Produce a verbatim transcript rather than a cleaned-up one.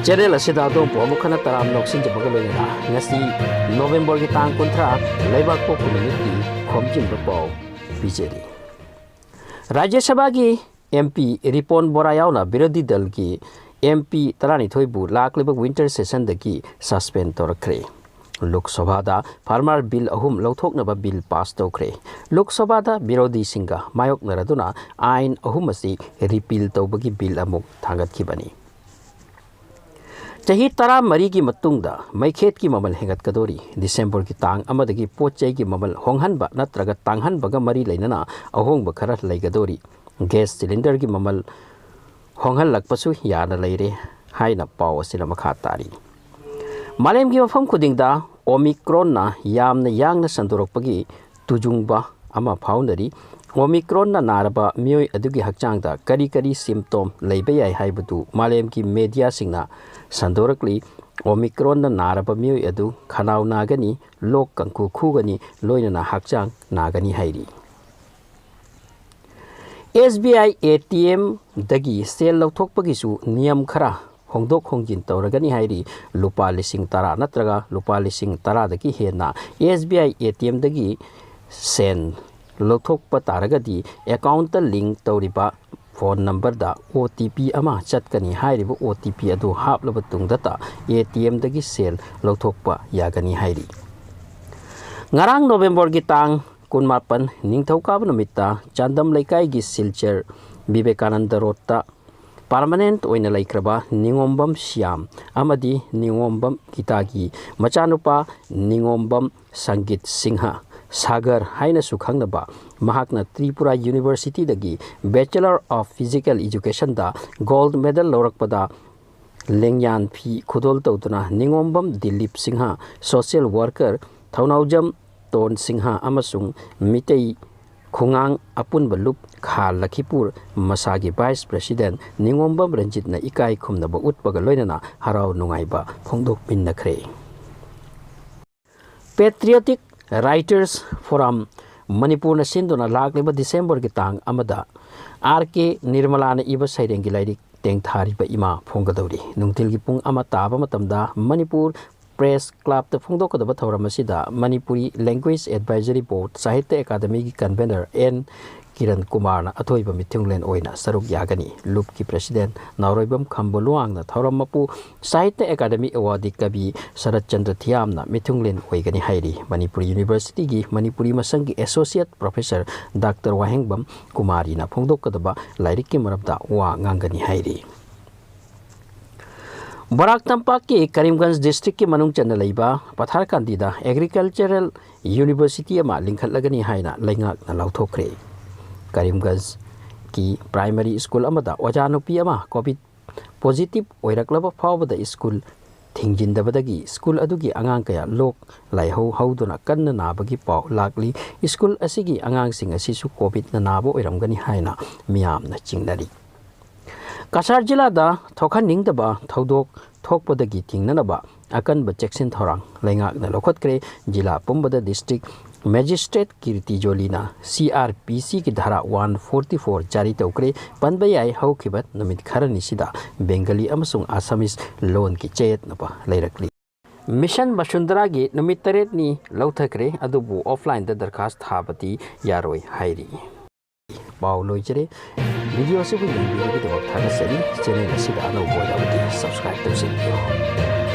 Channel ꯑꯁꯤꯗ ꯑꯗꯣꯝꯕꯨ ꯑꯃꯨꯛ ꯍꯟꯅ ꯇꯔꯥꯝꯅ ꯑꯣꯛꯁꯤꯟꯖꯕꯒ ꯂꯣꯏꯅꯅ ꯉꯁꯤ ꯅꯣꯕꯦꯝꯕꯔꯒꯤ ꯇꯥꯡ ꯀꯨꯟꯊ꯭ꯔꯥ ꯂꯩꯕꯥꯛꯄꯣꯛꯄ ꯅꯨꯃꯤꯠꯀꯤ ꯈꯣꯝꯖꯤꯟꯕ ꯄꯥꯎ ꯄꯤꯖꯔꯤ꯫ ꯔꯥꯖ꯭ꯌ ꯁꯚꯥꯒꯤ ꯑꯦꯝ ꯄꯤ ꯔꯤꯄꯣꯟ ꯕꯣꯔꯥ ꯌꯥꯎꯅ ꯕꯤꯔꯣꯙꯤ ꯗꯜꯒꯤ ꯑꯦꯝ ꯄꯤ ꯇꯔꯥꯅꯤꯊꯣꯏꯕꯨ ꯂꯥꯛꯂꯤꯕ ꯋꯤꯟꯇꯔ ꯁꯦꯁꯟꯗꯒꯤ ꯁꯁꯄꯦꯟ ꯇꯧꯔꯛꯈ꯭ꯔꯦ꯫ ꯂꯣꯛ ꯁꯚꯥꯗ ꯐꯥꯔꯃꯔ ꯕꯤꯜ ꯑꯍꯨꯝ ꯂꯧꯊꯣꯛꯅꯕ ꯕꯤꯜ ꯄꯥꯁ ꯇꯧꯈ꯭ꯔꯦ꯫ ꯂꯣꯛ ꯁꯚꯥꯗ ꯕꯤꯔꯣꯙꯤꯁꯤꯡꯒ ꯃꯥꯌꯣꯛꯅꯔꯗꯨꯅ ꯑꯥꯏꯟ ꯑꯍꯨꯝ ꯑꯁꯤ ꯔꯤꯄꯤꯜ ꯇꯧꯕꯒꯤ ꯕꯤꯜ ꯑꯃꯨꯛ ꯊꯥꯡꯒꯠꯈꯤꯕꯅꯤ꯫ ꯆꯍꯤ ꯇꯔꯥꯃꯔꯤꯒꯤ ꯃꯇꯨꯡꯗ ꯃꯩꯈꯦꯠꯀꯤ ꯃꯃꯜ ꯍꯦꯟꯒꯠꯀꯗꯧꯔꯤ꯫ ꯗꯤꯁꯦꯝꯕꯔꯒꯤ ꯇꯥꯡ ꯑꯃꯗꯒꯤ ꯄꯣꯠ ꯆꯩꯒꯤ ꯃꯃꯜ ꯍꯣꯡꯍꯟꯕ ꯅꯠꯇ꯭ꯔꯒ ꯇꯥꯡꯍꯟꯕꯒ ꯃꯔꯤ ꯂꯩꯅꯅ ꯑꯍꯣꯡꯕ ꯈꯔ ꯂꯩꯒꯗꯧꯔꯤ꯫ ꯒ꯭ꯌꯥꯁ ꯁꯤꯂꯤꯟꯗꯔꯒꯤ ꯃꯃꯜ ꯍꯣꯡꯍꯜꯂꯛꯄꯁꯨ ꯌꯥꯅ ꯂꯩꯔꯦ ꯍꯥꯏꯅ ꯄꯥꯎ ꯑꯁꯤꯅ ꯃꯈꯥ ꯇꯥꯔꯤ꯫ ꯃꯥꯂꯦꯝꯒꯤ ꯃꯐꯝ ꯈꯨꯗꯤꯡꯗ ꯑꯣꯃꯤꯀ꯭ꯔꯣꯟꯅ ꯌꯥꯝꯅ ꯌꯥꯡꯅ ꯁꯟꯗꯣꯔꯛꯄꯒꯤ ꯇꯨꯖꯨꯡꯕ ꯑꯃ ꯐꯥꯎꯅꯔꯤ꯫ ꯑꯣꯃꯤꯀ꯭ꯔꯣꯟꯅ ꯅꯥꯔꯕ ꯃꯤꯑꯣꯏ ꯑꯗꯨꯒꯤ ꯍꯛꯆꯥꯡꯗ ꯀꯔꯤ ꯀꯔꯤ ꯁꯤꯝꯇꯣꯝ ꯂꯩꯕ ꯌꯥꯏ ꯍꯥꯏꯕꯗꯨ ꯃꯥꯂꯦꯝꯒꯤ ꯃꯦꯗꯤꯌꯥꯁꯤꯡꯅ ꯁꯟꯗꯣꯔꯛꯂꯤ꯫ ꯑꯣꯃꯤꯀ꯭ꯔꯣꯟꯅ ꯅꯥꯔꯕ ꯃꯤꯑꯣꯏ ꯑꯗꯨ ꯈꯅꯥꯎ ꯅꯥꯒꯅꯤ, ꯂꯣꯛ ꯀꯥꯡꯈꯨ ꯈꯨꯒꯅꯤ, ꯂꯣꯏꯅꯅ ꯍꯛꯆꯥꯡ ꯅꯥꯒꯅꯤ ꯍꯥꯏꯔꯤ꯫ ꯑꯦꯁ ꯕꯤ ꯑꯥꯏ ꯑꯦ ꯇꯤ ꯑꯦꯝꯗꯒꯤ ꯁꯦꯜ ꯂꯧꯊꯣꯛꯄꯒꯤꯁꯨ ꯅꯤꯌꯝ ꯈꯔ ꯍꯣꯡꯗꯣꯛ ꯍꯣꯡꯖꯤꯟ ꯇꯧꯔꯒꯅꯤ ꯍꯥꯏꯔꯤ꯫ ꯂꯨꯄꯥ ꯂꯤꯁꯤꯡ ꯇꯔꯥ ꯅꯠꯇ꯭ꯔꯒ ꯂꯨꯄꯥ ꯂꯤꯁꯤꯡ ꯇꯔꯥꯗꯒꯤ ꯍꯦꯟꯅ ꯑꯦꯁ ꯕꯤ ꯑꯥꯏ ꯑꯦ ꯇꯤ ꯑꯦꯝꯗꯒꯤ ꯁꯦꯜ ꯂꯧꯊꯣꯛꯄ ꯇꯥꯔꯒꯗꯤ ꯑꯦꯀꯥꯎꯟꯇ ꯂꯤꯡ ꯇꯧꯔꯤꯕ ꯐꯣꯟ ꯅꯝꯕꯔꯗ ꯑꯣ ꯇꯤ ꯄꯤ ꯑꯃ ꯆꯠꯀꯅꯤ꯫ ꯍꯥꯏꯔꯤꯕ ꯑꯣ ꯇꯤ ꯄꯤ ꯑꯗꯨ ꯍꯥꯞꯂꯕ ꯇꯨꯡꯗꯇ ꯑꯦ ꯇꯤ ꯑꯦꯝꯗꯒꯤ ꯁꯦꯜ ꯂꯧꯊꯣꯛꯄ ꯌꯥꯒꯅꯤ ꯍꯥꯏꯔꯤ꯫ ꯉꯔꯥꯡ ꯅꯣꯕꯦꯝꯕꯔꯒꯤ ꯇꯥꯡ ꯀꯨꯟꯃꯥꯄꯟ ꯅꯤꯡꯊꯧꯀꯥꯕ ꯅꯨꯃꯤꯠꯇ ꯆꯥꯟꯗꯝ ꯂꯩꯀꯥꯏꯒꯤ ꯁꯤꯜꯆꯔ ꯕꯤꯕꯦꯀꯥꯅꯟꯗ ꯔꯣꯗꯇ ꯄꯥꯔꯃꯅꯦꯟꯠ ꯑꯣꯏꯅ ꯂꯩꯈ꯭ꯔꯕ ꯅꯤꯉꯣꯝꯕꯝ ꯁ꯭ꯌꯥꯝ ꯑꯃꯗꯤ ꯅꯤꯉꯣꯝꯕꯝ ꯒꯤꯇꯥꯒꯤ ꯃꯆꯥꯅꯨꯄꯥ ꯅꯤꯉꯣꯝꯕꯝ ꯁꯪꯒꯤꯠ ꯁꯤꯡꯍ, ꯁꯥꯒꯔ ꯍꯥꯏꯅꯁꯨ ꯈꯪꯅꯕ, ꯃꯍꯥꯛꯅ ꯇ꯭ꯔꯤꯄꯨꯔꯥ ꯌꯨꯅꯤꯚꯔꯁꯤꯇꯤꯗꯒꯤ Bachelor of Physical Educationꯗ ꯒꯣꯜꯗ ꯃꯦꯗꯜ ꯂꯧꯔꯛꯄꯗ ꯂꯦꯡꯌꯥꯟ ꯐꯤ ꯈꯨꯗꯣꯜ ꯇꯧꯗꯨꯅ ꯅꯤꯉꯣꯝꯕꯝ ꯗꯤꯂꯤꯞ ꯁꯤꯡꯍ, ꯁꯣꯁꯤꯌꯦꯜ ꯋꯥꯔꯀꯔ ꯊꯧꯅꯥꯎꯖꯝ ꯇꯣꯟ ꯁꯤꯡꯍ ꯑꯃꯁꯨꯡ ꯃꯤꯇꯩ ꯈꯨꯡꯉꯥꯡ ꯑꯄꯨꯟꯕ ꯂꯨꯞ ꯈꯥ ꯂꯈꯤꯄꯨꯔ ꯃꯁꯥꯒꯤ ꯚꯥꯏꯁ ꯄ꯭ꯔꯦꯁꯤꯗꯦꯟꯠ ꯅꯤꯉꯣꯝꯕꯝ ꯔꯟꯖꯤꯠꯅ ꯏꯀꯥꯏ ꯈꯨꯝꯅꯕ ꯎꯠꯄꯒ ꯂꯣꯏꯅꯅ ꯍꯔꯥꯎ ꯅꯨꯡꯉꯥꯏꯕ ꯐꯣꯡꯗꯣꯛꯃꯤꯟꯅꯈ꯭ꯔꯦ꯫ Patriotic Writers Forum ꯃꯅꯤꯄꯨꯔꯅ ꯁꯤꯟꯗꯨꯅ ꯂꯥꯛꯂꯤꯕ ꯗꯤꯁꯦꯝꯕꯔꯒꯤ ꯇꯥꯡ ꯑꯃꯗ ꯑꯥꯔ ꯀꯦ ꯅꯤꯔꯃꯂꯥꯅ ꯏꯕ ꯁꯩꯔꯦꯡꯒꯤ ꯂꯥꯏꯔꯤꯛ ꯇꯦꯡꯊꯥꯔꯤꯕ ꯏꯃꯥ ꯐꯣꯡꯒꯗꯧꯔꯤ꯫ ꯅꯨꯡꯊꯤꯜꯒꯤ ꯄꯨꯡ ꯑꯃ ꯇꯥꯕ ꯃꯇꯝꯗ ꯃꯅꯤꯄꯨꯔ ꯄ꯭ꯔꯦꯁ ꯀ꯭ꯂꯕꯇ ꯐꯣꯡꯗꯣꯛꯀꯗꯕ ꯊꯧꯔꯝ ꯑꯁꯤꯗ Manipuri language advisory board, Sahitya ꯑꯦꯀꯥꯗꯃꯤꯒꯤ ꯀꯟꯚꯦꯅꯔ ꯑꯦꯟ ꯀꯤꯔꯟ ꯀꯨꯃꯥꯔꯅ ꯑꯊꯣꯏꯕ ꯃꯤꯊꯨꯡꯂꯦꯟ ꯑꯣꯏꯅ ꯁꯔꯨꯛ ꯌꯥꯒꯅꯤ꯫ ꯂꯨꯞꯀꯤ ꯄ꯭ꯔꯦꯁꯤꯗꯦꯟꯠ ꯅꯥꯎꯔꯣꯏꯕꯝ ꯈꯝꯕ ꯂꯨꯋꯥꯡꯅ ꯊꯧꯔꯝ ꯃꯄꯨ ꯁꯥꯍꯤꯇ꯭ꯌ ꯑꯦꯀꯥꯗꯃꯤ ꯑꯦꯋꯥꯔꯗꯤ ꯀꯕꯤ ꯁꯔꯠ ꯆꯟꯗ꯭ꯔ ꯊꯤꯌꯥꯝꯅ ꯃꯤꯊꯨꯡꯂꯦꯟ ꯑꯣꯏꯒꯅꯤ ꯍꯥꯏꯔꯤ꯫ ꯃꯅꯤꯄꯨꯔ ꯌꯨꯅꯤꯚꯔꯁꯤꯇꯤꯒꯤ ꯃꯅꯤꯄꯨꯔꯤ ꯃꯁꯪꯒꯤ ꯑꯦꯁꯣꯁꯤꯌꯦꯠ ꯄ꯭ꯔꯣꯐꯦꯁꯔ ꯗꯥꯛꯇꯔ ꯋꯥꯍꯦꯡꯕꯝ ꯀꯨꯃꯥꯔꯤꯅ ꯐꯣꯡꯗꯣꯛꯀꯗꯕ ꯂꯥꯏꯔꯤꯛꯀꯤ ꯃꯔꯝꯗ ꯋꯥ ꯉꯥꯡꯒꯅꯤ ꯍꯥꯏꯔꯤ꯫ ꯕꯔꯥꯛ ꯇꯝꯄꯥꯛꯀꯤ ꯀꯔꯤꯝꯒꯟꯖ ꯗꯤꯁꯇ꯭ꯔꯤꯛꯀꯤ ꯃꯅꯨꯡ ꯆꯟꯅ ꯂꯩꯕ ꯄꯊꯥꯔꯀꯥꯟꯗꯤꯗ ꯑꯦꯒ꯭ꯔꯤꯀꯜꯆꯔꯦꯜ ꯌꯨꯅꯤꯚꯔꯁꯤꯇꯤ ꯑꯃ ꯂꯤꯡꯈꯠꯂꯒꯅꯤ ꯍꯥꯏꯅ ꯂꯩꯉꯥꯛꯅ ꯂꯥꯎꯊꯣꯛꯈ꯭ꯔꯦ꯫ ꯀꯔꯤꯝꯒꯟꯖꯀꯤ ꯄ꯭ꯔꯥꯏꯃꯔꯤ ꯁ꯭ꯀꯨꯜ ꯑꯃꯗ ꯑꯣꯖꯥ ꯅꯨꯄꯤ ꯑꯃ ꯀꯣꯚꯤꯗ ꯄꯣꯖꯤꯇꯤꯚ ꯑꯣꯏꯔꯛꯂꯕ ꯐꯥꯎꯕꯗ ꯁ꯭ꯀꯨꯜ ꯊꯤꯡꯖꯤꯟꯗꯕꯗꯒꯤ ꯁ꯭ꯀꯨꯜ ꯑꯗꯨꯒꯤ ꯑꯉꯥꯡ ꯀꯌꯥ ꯂꯣꯛ ꯂꯥꯏꯍꯧ ꯍꯧꯗꯨꯅ ꯀꯟꯅ ꯅꯥꯕꯒꯤ ꯄꯥꯎ ꯂꯥꯛꯂꯤ꯫ ꯁ꯭ꯀꯨꯜ ꯑꯁꯤꯒꯤ ꯑꯉꯥꯡꯁꯤꯡ ꯑꯁꯤꯁꯨ ꯀꯣꯚꯤꯗꯅ ꯅꯥꯕ ꯑꯣꯏꯔꯝꯒꯅꯤ ꯍꯥꯏꯅ ꯃꯤꯌꯥꯝꯅ ꯆꯤꯡꯅꯔꯤ꯫ ꯀꯁꯥꯔ ꯖꯤꯂꯥꯗ ꯊꯣꯛꯍꯟꯅꯤꯡꯗꯕ ꯊꯧꯗꯣꯛ ꯊꯣꯛꯄꯗꯒꯤ ꯊꯤꯡꯅꯅꯕ ꯑꯀꯟꯕ ꯆꯦꯛꯁꯤꯟ ꯊꯧꯔꯥꯡ ꯂꯩꯉꯥꯛꯅ ꯂꯧꯈꯠꯈ꯭ꯔꯦ꯫ ꯖꯤꯂꯥ ꯄꯨꯝꯕꯗ district magistrate ꯀꯤꯔꯇꯤ ꯖꯣꯂꯤꯅ C R P ꯁꯤꯒꯤ ꯙꯥꯔꯥ ꯋꯥꯟ ꯐꯣꯔꯇꯤ ꯐꯣꯔ ꯖꯥꯔꯤ ꯇꯧꯈ꯭ꯔꯦ꯫ ꯄꯟꯕ ꯌꯥꯏ, ꯍꯧꯈꯤꯕ ꯅꯨꯃꯤꯠ ꯈꯔꯅꯤꯁꯤꯗ ꯕꯦꯡꯒꯂꯤ ꯑꯃꯁꯨꯡ ꯑꯁꯥꯃꯤꯁ ꯂꯣꯟꯒꯤ ꯆꯌꯦꯠꯅꯕ ꯂꯩꯔꯛꯂꯤ꯫ ꯃꯤꯁꯟ ꯕꯁꯨꯟꯗꯔꯥꯒꯤ ꯅꯨꯃꯤꯠ ꯇꯔꯦꯠꯅꯤ ꯂꯧꯊꯈ꯭ꯔꯦ, ꯑꯗꯨꯕꯨ ꯑꯣꯐꯂꯥꯏꯟꯗ ꯗꯔꯈꯥꯁ ꯊꯥꯕꯗꯤ ꯌꯥꯔꯣꯏ ꯍꯥꯏꯔꯤ꯫ ꯄꯥꯎ ꯂꯣꯏꯖꯔꯦ꯫ ꯚꯤꯗꯤꯑꯣ ꯑꯁꯤꯕꯨ ꯌꯦꯡꯕꯤꯕꯒꯤꯗꯃꯛ ꯊꯥꯒꯠꯆꯔꯤ꯫ ꯆꯦꯅꯦꯜ ꯑꯁꯤꯗ ꯑꯅꯧꯕ ꯑꯣꯏꯔꯕꯗꯤ ꯁꯕꯁꯀ꯭ꯔꯥꯏꯕ ꯇꯧꯖꯕꯤꯌꯨ꯫